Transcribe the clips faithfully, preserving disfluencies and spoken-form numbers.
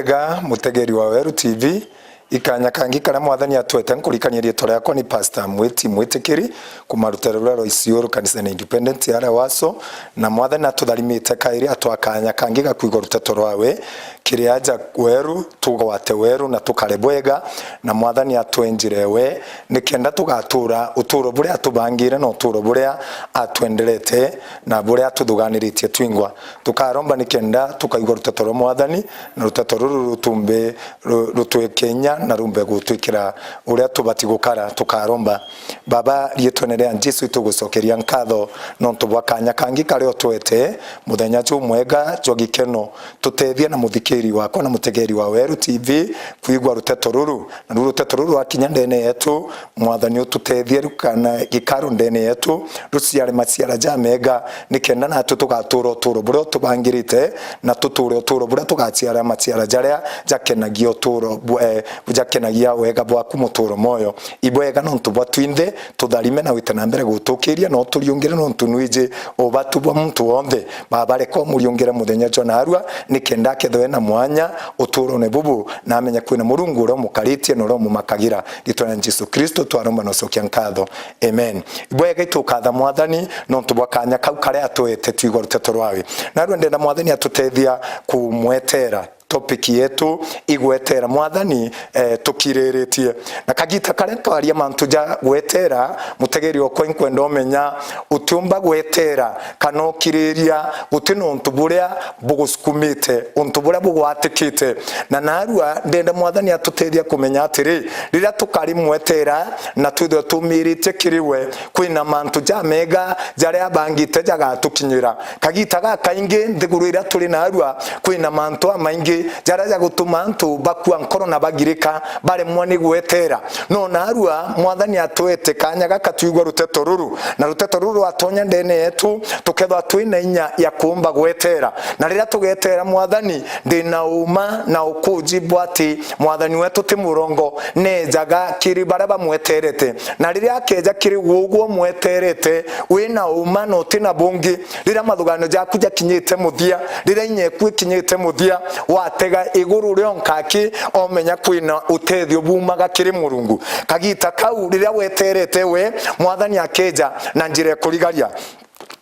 Ga mutegeri wa Weru T V, ikanya kangi karia Mwathani atwete, nkurikanie riitwa riakwa ni Pastor Mwiti Mwitikiri, kuma rutere ruria rwa Isiuru, kanisa ya Independent ya aria Waso, na Mwathani atutharimite kairi, atwa kanya kangi ga kwigua ruteto rwawe, kiri aja Weru, tugwate Weru na tukare bwega, na Mwathani atwenjire we, nikenda tugatura uturo buria atubangire na uturo buria atwenderete na buria atuthuganiritie twingwa. Tukaromba nikenda tukaigua ruteto rwa Mwathani, na ruteto ruru rutumbe ru-, rutwike inya na rumbe gutwikira uria tubati gukara. Tukaromba. Baba, riitwene ria Jesu, itugucokeria nkatho nontu bwa kanya kangi karia utwete, muthenya jumwega jwa gikeno. Tutethia na muthikiri wakwa na mutegeri wa Weru T V kwigua ruteto ruru, na ruru ruteto ruru rwakinya ndene yetu, Mwathani, ututethie rukana gikaro ndene yetu, ruciare maciara jamega, nikenda natu tugatura uturo buria utubangirite, na tuture uturo buria tugaciara maciara jaria jakenagia uturo bu-, eh, jakenagia wega bwaku muturo mwoyo. Ibwega nontu bwa twinthe, tutharime na wite na mbere gutukiria, na uturiungire nontu nwiji ubatu bwa muntu wonthe. Baba, reka umuriungire muthenya jwa narua, nikenda akethwe na mwanya uturone bubu, na amenye kwina Murungu uria umukaritie na uria umumakagira. Riitwa ria Jesu Kristo twaromba na ucokia nkatho. Amen. Ibwega itukatha Mwathani nontu bwa kanya kau karia atwete twigua ruteto rwawe. Narua ndenda Mwathani atutethia kumwetera topic yetu igwetera Mwathani, eh, tukiriritie. Na kagita karia nkwaria mantu ja gwetera, mutegeri okwa, inkwenda umenya utiumba gwetera kana ukiriria guti na untu buria bugusukumite, untu buria bugwatikite. Na narua ndenda Mwathani atutethia kumenya atiri, riria tukari mwetera na twithwe tumiritie kiri we, kwina mantu jamega jaria abangite jagatukinyira. Kagita gakaingi nthiguru iria turi narua, kwina mantu amaingi jaria jagutuma antu bakua nkoro na bagirika, baremwa ni gwetera. No narua Mwathani atwete kanya gaka twigua ruteto ruru, na ruteto ruru rwatonya ndene yetu, tukethwa twina inya ya kuumba gwetera. Na riria tugetera Mwathani, ndina uma na ukuji bwa ati Mwathani wetu ti murongo, nejaga kiri baria bamweterete. Na riria akeja kiri guguo mweterete, wina uma na uti na bungi, riria mathuganio jaku jakinyite muthia, riria inya eku ikinyite muthia, watega iguru rionka aki, omenya kwina utethio bumaga kiri Murungu. Kagita kau riria weterete we, Mwathani akeja na njira ikurigaria.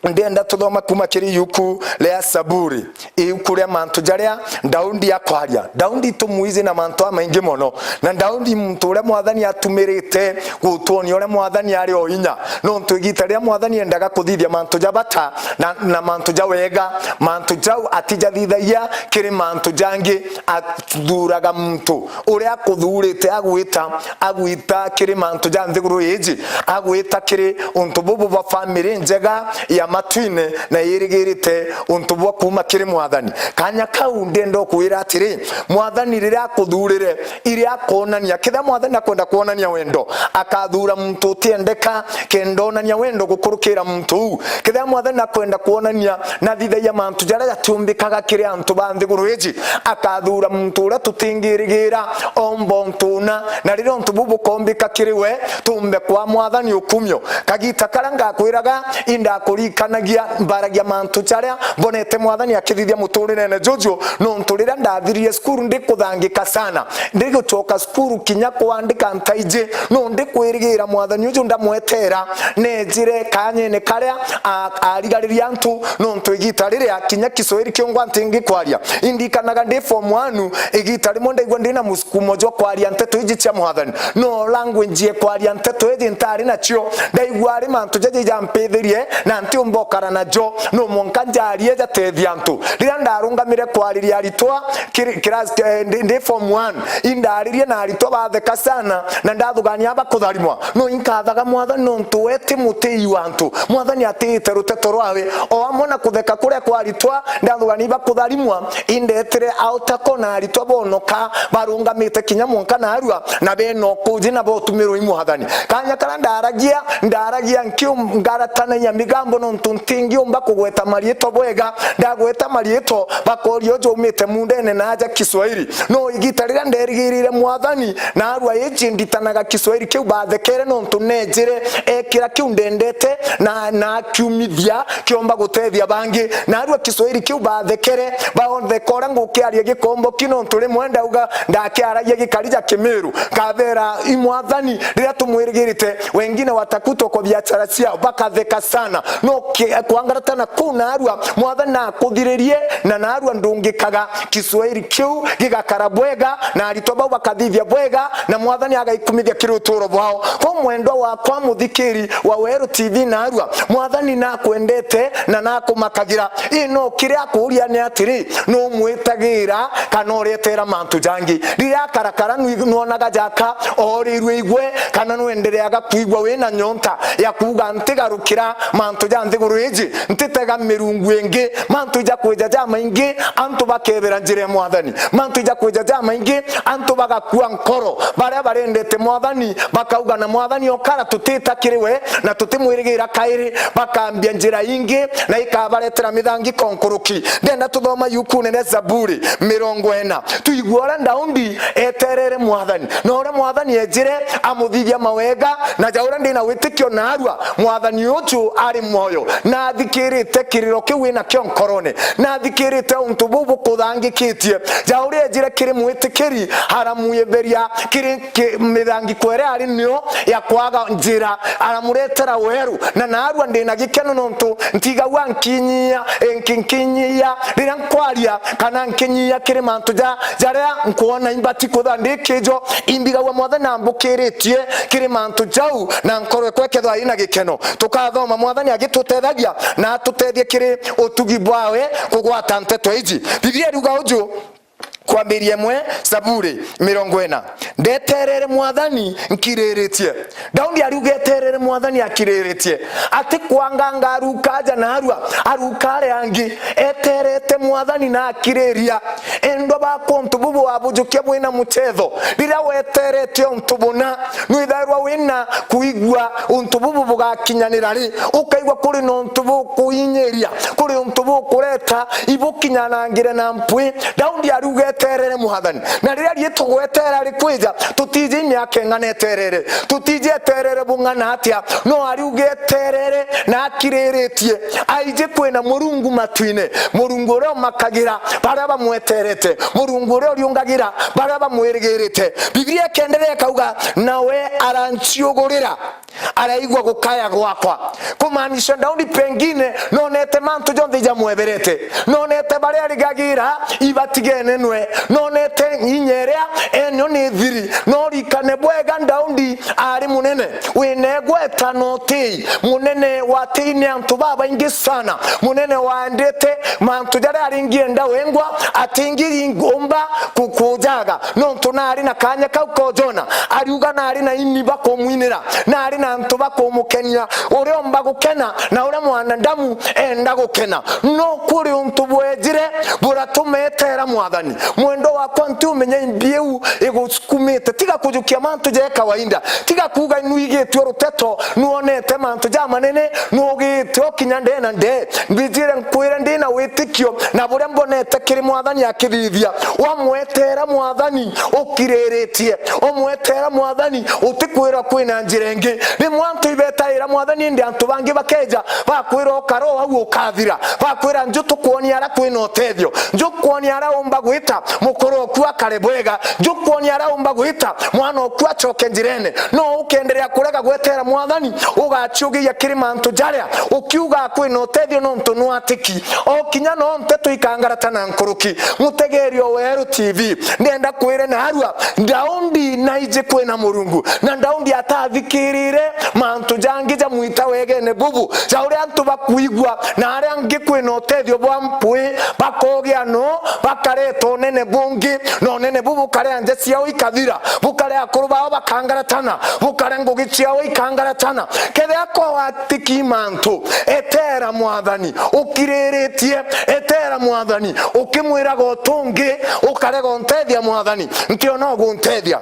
Ndenda tuthoma kuma kiri iuku ria Saburi, iuku ria mantu jaria Daudi akwaria. Daudi tumwiji na mantu amaingi mono, na Daudi muntu uria Mwathani atumirite gutwonia uria Mwathani ari o inya, nontu igita riria Mwathani endaga kuthithia mantu ja bata na, na mantu ja wega, mantu jau atijathithagia kiri mantu jangi, athuuraga muntu uria akuthurite agwita, agwita kiri mantu ja nthiguru iji, agwita kiri untu bubu bwa family njega ya matuine na yirigirite untu bwa kuuma kiri Mwathani. Kanya kau ndenda ukwira atiri, Mwathani riria akuthurire, iria akonania, kethira Mwathani akwenda kwonania wendo, akathura muntu utiendeka kenda onania wendo gukurukira muntu uu. Kethira Mwathani akwenda kwonania na thithagia mantu jaria jatiumbikaga kiri antu ba nthiguru iji, akathura muntu uria tutingirigira omba untu una, na riria untu buu bukombika kiri we, tumbe kwa Mwathani ukumio. Kagita karia ngakwiraga, indakurikanagia mbaragia mantu jaria mbonete Mwathani akithithia muturirene juju, nontu riria ndathiririe cukuru ndikuthangika sana, ndigucoka cukuru kinya kwandika ntaiji, no ndikwirigira Mwathani uju ndamwetera, nejire kanyene karia a-, arigariria antu, nontu igita riria kinya Kiswahili kiongwa ntingikwaria. Indikanaga ndi form one, igita rimwe ndaigua ndina musukumo jwa kwaria nteto iji cia Mwathani. No language ya kwaria nteto iji ntari nacio, ndaigua ari mantu jaja ijampithirie na ntiumba ukara najo. No mwanka njarie jatethia antu. Riria ndarungamire kwariria aritwa, kiri-, class, eh, ndi, ndi form one, indaririe na aritwa batheka sana, na ndathugania bakutharimwa. No inkathaga Mwathani nontu we ti mutii wa antu. Mwathani atiite ruteto rwawe. O amwe na kutheka kuria kwa aritwa, ndathugania bakutharimwa, indetire autako na aritwa bonoka, barungamite kinya mwanka narua, na bena ukuji na botumirwe i Mwathani. Kanya karia ndaragia, ndaragia nkiungaratanagia migambo no Nontu ntingiumba kugweta mariitwa bwega, ndagweta mariitwa, bakooria uju umite muundene na aja Kiswahili. No igita riria nderigirire Mwathani, naarua iji nditanaga Kiswahili kiu baathekere, nontu neejire ekira kiu ndendete na, na akiumithia kiomba gutethia bangi. Naarua Kiswahili kiu baathekere, batheka uria ngukiaria Gikomboki, nontu rimwe ndauga ndakiaragia Gikari ja Kimiru. Nkabeera, i Mwathani, riria tumwirigirite, wengine watakutwa kwa biashara ciao, bakatheka sana. No ki-, kwangaratana kuu naarua, Mwathani nakuthiririe, na naarua ndungikaga Kiswahili kiu gigakara bwega, na aritwa bau bakathithia bwega, na Mwathani agaikumithia kiri uturo bwao. Ko mwendwa wakwa muthikiri wa Weru T V naarua, Mwathani nakwendete na nakumakagira. Ii no kiria akuuria ni atiri, numwitagira kana uretera mantu jangi? Riria akarakara nwi-, nwonaga jaka oorirue igwe, kana nwendereaga kwigua wina nyonta ya kuuga, ntigarukira mantu ja nthiguru iji, ntitega mirungu ingi? Mantu ijakwija jamaingi, antu bakebera njira ya Mwathani. Mantu ijakwija jamaingi, antu bagakua nkoro. Baria barendete Mwathani bakauga, na Mwathani okara tutita kiri we, na tutimwirigira kairi, bakambia njira ingi, na ikabaretera mithangiko nkuruki. Ndenda tuthoma yukuune ria Zaburi mirongo ina. Tuigua uria Daudi eterere Mwathani, na uria Mwathani ejire amuthithia mawega, na ja uria ndina witikio naarua, Mwathani uju ari mwoyo, na athikirite kiriro kiu winakio nkorone, na athikirite untu buu bukuthangikitie. Ja uria ejire kiri mwitikiri, aramwiberia kiri ki-, mithangiko iria ari nio ya kwaga njira, aramuretera weru, na naarua ndina gikeno nontu ntigagua nkinyia, nki-, nkinyia riria nkwaria, kana nkinyia kiri mantu ja, jaria nkwona imbati kwithwa ndi kijo, imbigagua Mwathani ambukiritie kiri mantu jau, na nkoro ekwa ikethwa ina gikeno. Tukathoma Mwathani agitutethagia na atutethie kiri utugi bwawe kugwata nteto iji. Biblia iriuga uju, kwambiria imwe, Zaburi mirongo ina, "Ndeterere Mwathani nkiriritie." Daudi ariuga eterere Mwathani akiriritie. Atikwanganga aruka aja naarua, aruka aria angi, eterete Mwathani na akiriria. Endwa bakwa, untu bubu wabujukia bwina muchetho. Riria weterete untu buna, nwithairwa wina kuigua untu bubu bugakinyanira ri. Ukaigua kuri na untu bukuinyiria, kuri untu bukureta ibukinyanangire na mpwi. Daudi ariuga eterere Mwathani. Na riria riitwa gwetera rikwija, tutiji miaka ing'ana eterere, tutiji eterere bung'ana atia, no ariuga eterere na akiriritie. Aiji kwina Murungu matuine, Murungu uria umakagira baria bamweterete, Murungu uria uriungagira baria bamwirigirite. Biblia ikenderea ikauga, "Nawe aranciugurira." Araigua gukaya gwakwa. Kumaanisha Daudi pengine nonete mantu jonthe jamweberete. Nonete baria arigagira ibatigene nwe. Nonete inya iria enio ni thiri. No rikane bwega Daudi ari munene wina igweta na utii. Munene watii ni antu babaingi sana. Munene waendete mantu jaria aringienda wengwa, atingiumba ku-, kujaga. Nontu naari na kaanya kau ka Jona, ariuga naari na ini bakumwinira, naari na antu bakumukenia. Uria umba gukena na uria mwanadamu enda gukena. No kuri untu bwejire buratuma eteera Mwathani. Mwendwa wakwa, ntiumenya imbi iu igusukumite. Tiga kujukia mantu ja kawaida. Tiga kuuga nwigitue ruteto, nwonete mantu jamanene, nwugite o kinya ndee na ndee. Mbijire nkwire ndi na witikio na buria mbonete kiri Mwathani akithithia. Wamweteera Mwathani ukiriritie, umweteera Mwathani utikwirwa kwina njira ingi. Rimwe antu ibetaira Mwathani, indi antu bangi bakeja bakwira ukara o au ukathira, bakwira nju tukwonia aria kwina utethio, nju kwonia aria umba gwita mukuru oku akare bwega, nju kwonia aria umba gwita mwana oku acoke njirene. No ukenderea kurega gweteera Mwathani, ugaciugiria kiri mantu jaria ukiuga kwina utethio nontu nwatiki. O kinya no nteto ikangarata na nkuruki. Mutegeeri o Weru T V, ndenda kwire naarua, Daudi naiji kwina Murungu, na Daudi atathikirire mantu jangi jamwita wegene bubu, ja uria antu bakwigua na aria angi kwina utethio bwa mpwi, bakogia no bakareta unene bungi, na unene bubu bukarea nja ciao ikathira, bukarea akuru bao bakangaratana, bukarea ngugi ciao ikangaratana. Kethira ko watiki mantu, eteera Mwathani ukiriritie, eteera Mwathani ukimwiraga utungi, ukarega untethia Mwathani, ntiona uguntethia.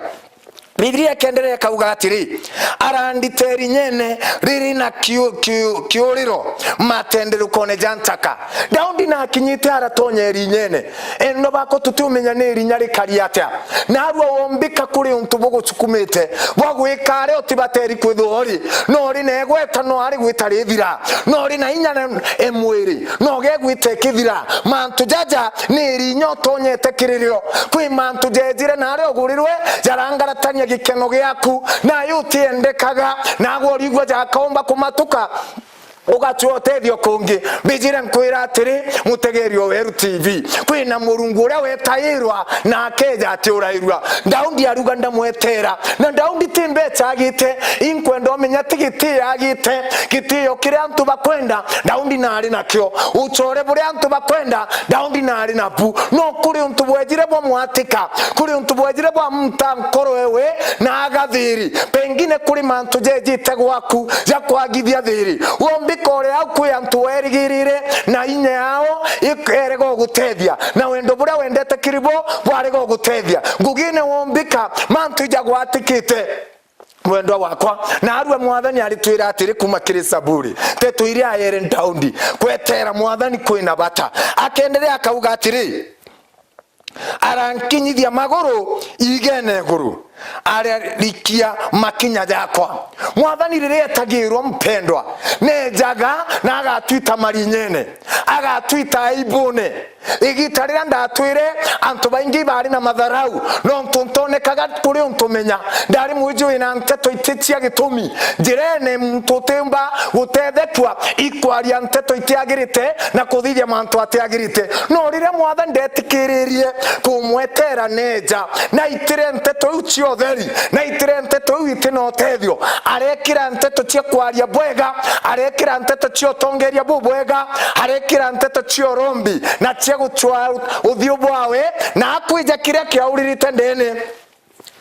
Biblia ikaendelea ikauga atiri, arandita irinyene riri na kiu-, kiu-, kiuriro matenderukone ja ntaka. Daudi nakinyite aratonya irinyene. Eno bako tutiumenya ni irinya rikari atia. Narua wombika kuri untu bugucukumite bwa gwika aria utibateri kwithwa uri, no uri na igweta no ari gwita rithira, no uri na inya na, e mwiri, no gegwita ikithira. Mantu jaja ni irinya utonyete kiri rio. Kwi mantu jejire na aria ugurirwe jarangaratania gikeno giaku, nayo utiendekaga, nagwe urigua jakaumba kumatuka. Ugacua utethio kungi. Mbijire nkwira atiri, mutegeri o Weru T V, kwina Murungu uria wetairwa na akeja atiurairua. Daudi aruga ndamwetera, na Daudi ti mbeca agite, inkwenda umenya ti gitio agite, gitio kiria antu bakwenda, Daudi nari nakio, ucore buria antu bakwenda, Daudi nari nabu. No kuri untu bwejire bwa mwatika, kuri untu bwejire bwa mta nkoro ewe na agathiri. Pengine kuri mantu jejite gwaku ja kwagithia thiri. Wombika uri au kwi antu werigirire na inya yao ik-, erega ugutethia, na wendo buria wendete kiri bo bwarega ugutethia. Ngugine wombika mantu ijagwatikite. Mwendwa wakwa, na arua Mwathani aritwira atiri kuma kiri Saburi, nteto iria ayere Daudi, kwetera Mwathani kwina bata. Akenderea akauga atiri, arankinyithia maguru igene iguru, ararikia makinya jakwa. Mwathani riria etagirwa, mpendwa, nejaga na agatwita marinyene, agatwita aibune. Igita riria ndatwire, antu baingi bari na matharau, nontu ntonekaga kuri untu menya. Ndari mwiji wina nteto iti cia gitumi. Njirene muntu utiumba gutethekua ikwaria nteto itiagirite na kuthithia mantu atiagirite. No riria Mwathani ndetikiririe kumwetera neja, naitire nteto iu cia utheri, naitire nteto iu iti na utethio, arekira nteto cia kwaria bwega, arekira nteto cia utongeria bubwega, arekira nteto cia urombi na cia gucwaa uthiu bwawe, na akwija kiria kiauririte ndene.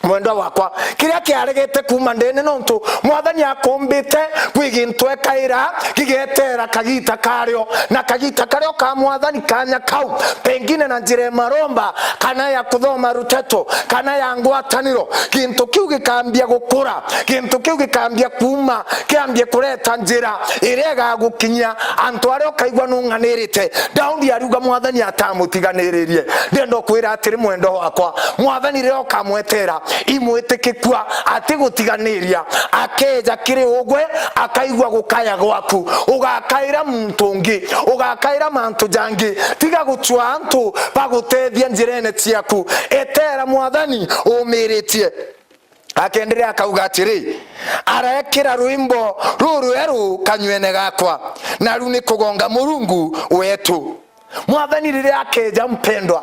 Mwendwa wakwa, kiria kiaregete kuuma ndene, nontu Mwathani akumbite kwi gintu ekaira gigetera kagita kario, na kagita kario ka Mwathani kanya kau, pengine na njira ya maromba, kana ya kuthoma ruteto, kana ya ngwataniro, gintu kiu gikambia gukura, gintu kiu gikambia kuuma, kiambie kureta njira iria igagukinyia antu aria ukaigua nung'anirite. Daudi ariuga Mwathani atamutiganiririe. Ndenda kwira atiri, mwendwa wakwa, Mwathani riria ukamwetera, imwitikikua atigutiganiria, akeja kiri ugwe, akaigua gukaya gwaku. Ugakaira muntu ungi, ugakaira mantu jangi. Tiga gucwaa antu bagutethia njirene ciaku. Etera Mwathani umiritie. Akenderea akauga atiri, arekira rwimbo rurweru kanywene gakwa, na ru ni kugonga Murungu wetu. Mwathani riria akeja, mpendwa,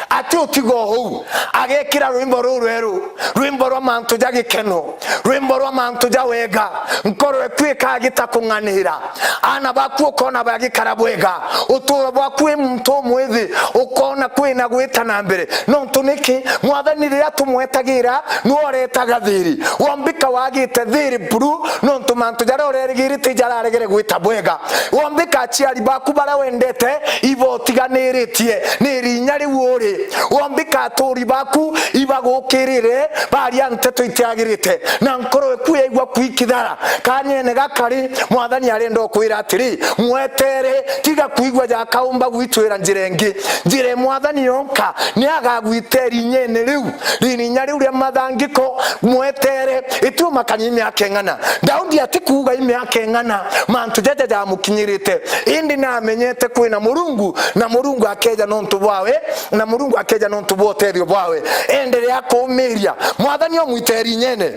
ati utigo uu, agekira rwimbo rurweru, rwimbo rwa mantu ja gikeno, rwimbo rwa mantu ja wega, nkoro eku ikagita kung'anira, ana baku ukona bagikara bwega, uturo bwaku wi muntu umwithi, ukona kwina gwita na mbere. Nontu niki? Mwathani riria tumwetagira, niwe uretaga thiri. Wombika wagite thiri buru, nontu mantu jaria urerigirite ijararegere gwita bwega. Wombika aciari baku baria wendete ibotiganiritie, ni irinya riu uri. Wombika aturi baku ibagukirire, baria nteto itiagirite, na nkoro eku yaigua kwikithara. Kanyene gakari, Mwathani arenda ukwira atiri, mwetere, tiga kwigua jakaumba gwitwira njira ingi. Njira ya Mwathani yonka ni agagwita irinyene riu, irinya riu ria mathangiko. Mwetere, itiumakania i miaka ing'ana. Daudi atikuuga i miaka ing'ana mantu jaja jamukinyirite, indi namenyete kwina Murungu, na Murungu akeja nontu bwawe, na Murungu akeja nontu bwa utethio bwawe. Enderea kuumiria. Mwathani omwita irinyene.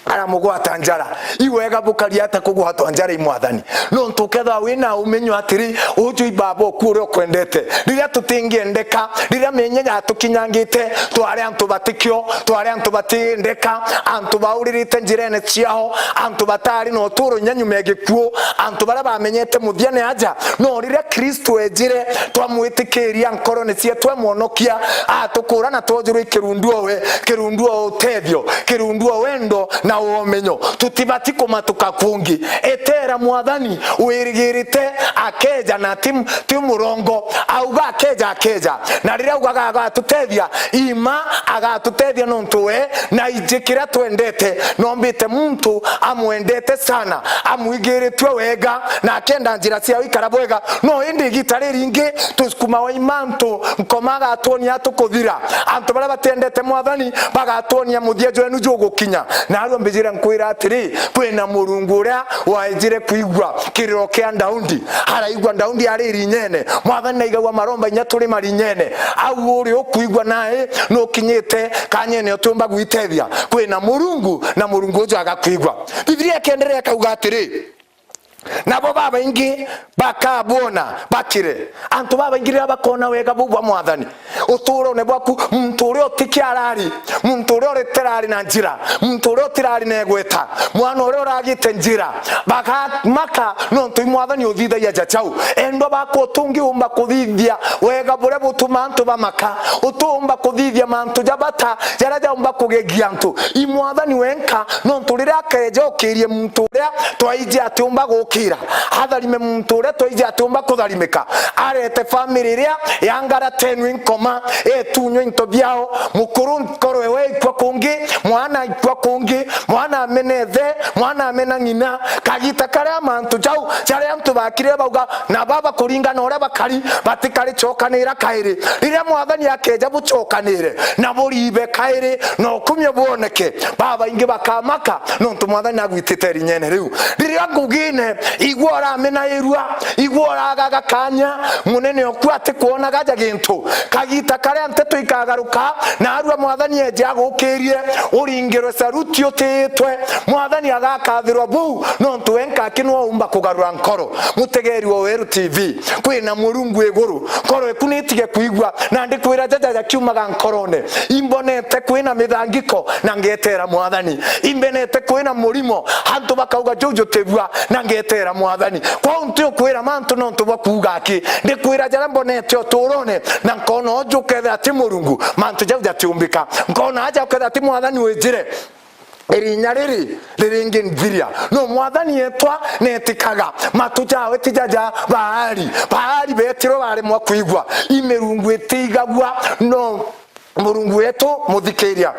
Aramugwata njara. Iwega bukari ata kugwatwa njara i Mwathani? Nontu ukethirwa wina umenyo atiri, uju i Baba oku uria ukwendete. Riria tutingiendeka, riria mienya yatukinyangite, twari antu batikio, twari antu batiendeka, antu bauririte njirene ciao, antu batari na uturo inya nyuma ya gikuo, antu baria bamenyete muthia ni aja. No riria Kristo ejire, twamwitikiria nkorone cietu e mwonokia, atukura na twojurwa i kirundu owe, kirundu o utethio, kirundu o wendo, na umenyo. Tutibati kumatuka kungi. Etera Mwathani wirigirite akeja, na ti, ti murongo. Auga akeja, akeja. Na riria augaga agatutethia, ima agatutethia nontu we na iji kiria twendete. Nombite muntu amwendete sana, amwigiritue wega, na akenda njira ciao ikara bwega. No indi igita riringi, tusukumawa i mantu, Nkoma agatwonia tukuthira. Antu baria batiendete Mwathani bagatwonia muthia jwenu jugukinya. Naarua mbijire nkwira atiri, kwina Murungu uria waejire kwigua kiriro kia Daudi. Araigua Daudi ari irinyene. Mwathani naigagua maromba inya turi marinyene. Au uri ukwigua nae nukinyite kanyene utiumba gwitethia. Kwina Murungu, na Murungu uju agakwigua. Biblia ikienderea ikauga atiri, nabo babaingi bakabwona bakire. Antu babaingi riria bakona wega buu bwa Mwathani uturone bwaku, muntu uria utikiarari, muntu uria ureterari na njira, muntu uria utirari na igweta, mwana uria uragite njira, bakamaka nontu i Mwathani uthithagia jajau. Endwa bakwa, utungiumba kuthithia wega buria butuma antu bamaka, utuumba kuthithia mantu ja bata jaria jaumba kugegia antu. I Mwathani wenka, nontu riria akeja ukirie muntu uria twaiji atiumba gukira, atharime muntu uria twaiji atiumba kutharimika, arete family iria ya ngarata enu i Nkoma, itunywe into biao, mukuru nkoro ewe ikua kungi, mwana ikua kungi, mwana amena ithe, mwana amena ng'ina. Kagita karia mantu jau jaria antu bakirire bauga, na baba kuringana uria bakari, batikari cokanira kairi. Riria Mwathani akeja bucokanire, na buriibe kairi, na ukumio bwoneke, babaingi bakamaka, nontu Mwathani nagwitite irinyene riu. Riria ngugine, igua uramenairua, igua uragaga kanya, munene oku atikwona gaja gintu. Kagita karia nteto ikagaruka, naarua Mwathani eje agukirie, uringirwe saruti utiitwe. Mwathani agakathirwa buu, nontu we nkaki niwe umba kugarura nkoro. Mutegeri wa Weru T V, kwina Murungu iguru. Nkoro eku nitige kwigua, na ndikwira jaja jakiumaga nkorone. Imbonete kwina mithangiko, na ngetera Mwathani. Imbenete kwina murimo, antu bakauga, "Juju tibua," na ngetera Mwathani. Kwou ntiukwira mantu nontu bwa kuuga aki. Ndikwira jaria mbonete uturone, na nkona uju ukethira ti Murungu, mantu jau jatiumbika. Nkona aja ukethira ti Mwathani wijire. Irinya riri riringi nthiria. No Mwathani etwa netikaga. Matu jawe ti jaja Baali. Baali betirwe baremwa kwigua. I mirungu itigagua. No Murungu wetu muthikiria.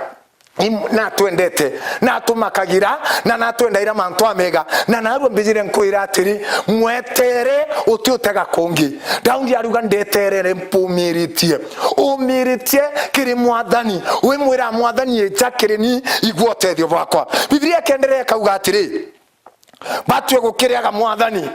Im-, natwendete, natumakagira, na natwendaira mantu amega. Na narua mbijire nkwira atiri, mwetere uti utega kungi. Daudi ariuga, "Ndeterere mpumiritie." Umiritie kiri Mwathani. Wimwira Mwathani, "Ija kiri ni, igua utethio bwakwa." Biblia ikienderea ikauga atiri, batue gukiriaga Mwathani.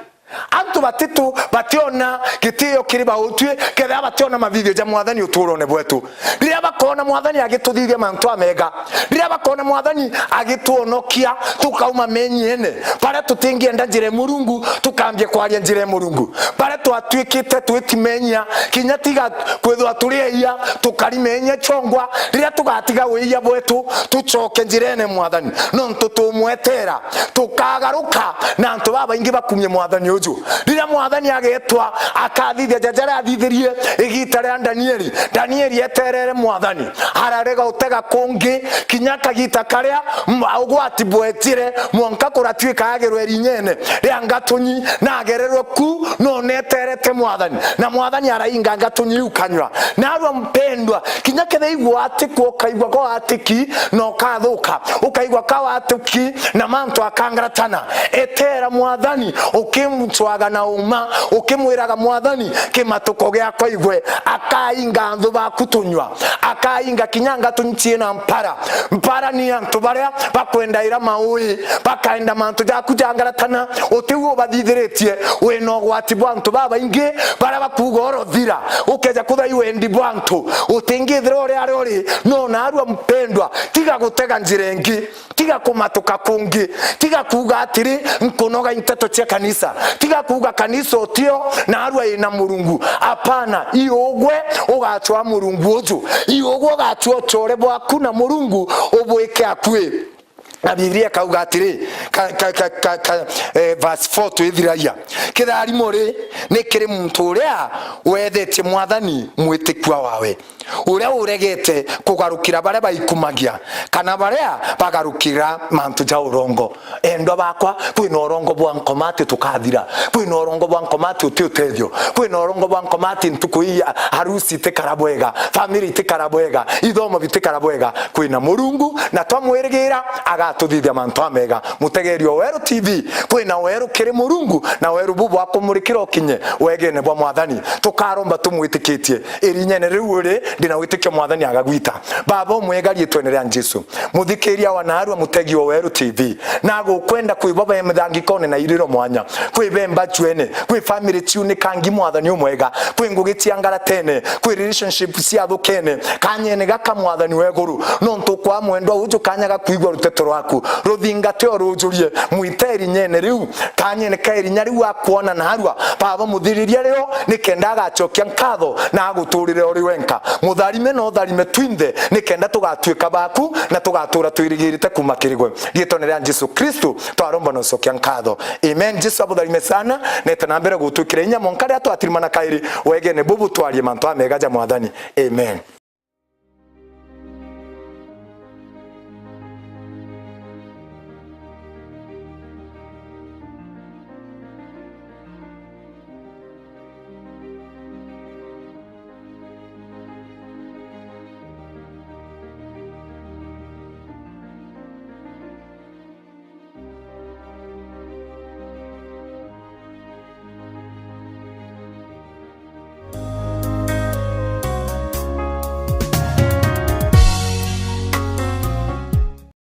Antu batitu bationa gitio kiri bautwi, kethira bationa mathithio ja Mwathani uturone bwetu. Riria bakona Mwathani agituthithia mantu amega, riria bakona Mwathani agituonokia, tukauma menyiene, baria tutingienda njira ya Murungu, tukambia kwaria njira ya Murungu. Baria twatuikite twitimenyia, kinya tiga kwithirwa turi eia, tukarimenya chongwa, riria tugatiga wiia bwetu, tucoke njirene Mwathani, nontu tumwetera, tukagaruka, na antu babaingi bakumie Mwathani uju. Riria Mwathani agetwa, akathithia ja jaria athithirie igita ria Danieli. Danieli eterere Mwathani, ararega utega kungi, kinya kagita karia m-, ugwati bwetire, mwanka kuratuika agirwe irinyene ria ngatunyi, na agererwe ku, no neterete Mwathani, na Mwathani arainga ngatunyi iu kanyua. Narua mpendwa, kinya kethira igwa atiki, ukaigua ko atiki, na ukathuka, ukaigua ka watiki, na mantu akangaratana. Etera Mwathani, ukimcwaga na uma, ukimwiraga, "Mwathani, kimatuko giakwa igwe." Akainga anthu baku tunyua, akainga kinya ngatunyi ciina mpara. Mpara ni antu baria bakwendaira maui, bakaenda mantu jaku jangaratana, utiu ubathithiritie, wina ugwati bwa antu babaingi baria bakuuga urothira, ukeja kuthai wendi bwa antu, utingithira uria ari uri. No narua mpendwa, tiga gutega njira ingi, tiga kumatuka kungi, tiga kuuga atiri, "Nkunoga i nteto cia kanisa," tiga kuuga kanisa utio, narua ina Murungu. Apana, i ugwe ugacwa Murungu uju, i ugwe ugacwa ucore bwaku na Murungu ubwike akui. Na Biblia ikauga atiri, ka, ka, ka, ka, ka, eh, verse four twithiragia, "Kitharimo ri ni kiri muntu uria wethetie Mwathani mwitikua wawe." uria uregete kugarukira baria baikumagia, kana baria bagarukira mantu ja urongo. Endwa bakwa, kwina urongo bwa nkoma ati tukathira, kwina urongo bwa nkoma ati uti utethio, kwina urongo bwa nkoma ati ntuku ii harusi itikara bwega, family itikara bwega, ithomo bitikara bwega. Kwina Murungu, na twamwirigira agatuthithia mantu amega. Mutegeeri o Weru T V, kwina weru kiri Murungu, na weru bubu akumurikira ukinye wegene bwa Mwathani. Tukaromba tumwitikitie irinyene riu uri, ndina witikio Mwathani agagwita. Baba umwega riitwene ria Jesu. Muthikiria wa naarua mutegi o Weru T V, na agukwenda kwi bo be mithangikone na iriro mwanya, kwi be mbachuene, kwi family ciunikangi Mwathani umwega, kwi ngugi cia ngaratene, kwi relationship cia thukene, kanyene gaka Mwathani wa iguru, nontu kwa mwendwa uju kanya ga kwigua ruteto rwaku, ruthingate o rujurie, mwite irinyene riu, kanyene ka irinya riu akwona naarua, Baba muthiriria rio, nikenda agacokia nkatho na aguturire uri wenka. Mutharime na utharime twinthe, nikenda tugatuika baku na tugatura twirigirite kuuma kiri gwe. Riitwene ria Jesu Kristu twaromba na ucokia nkatho. Amen. Jesu abutharime sana, nete na mbere gutwikira inya mwanka riria twatirimana kairi wegene bubu twarie mantu amega ja Mwathani. Amen.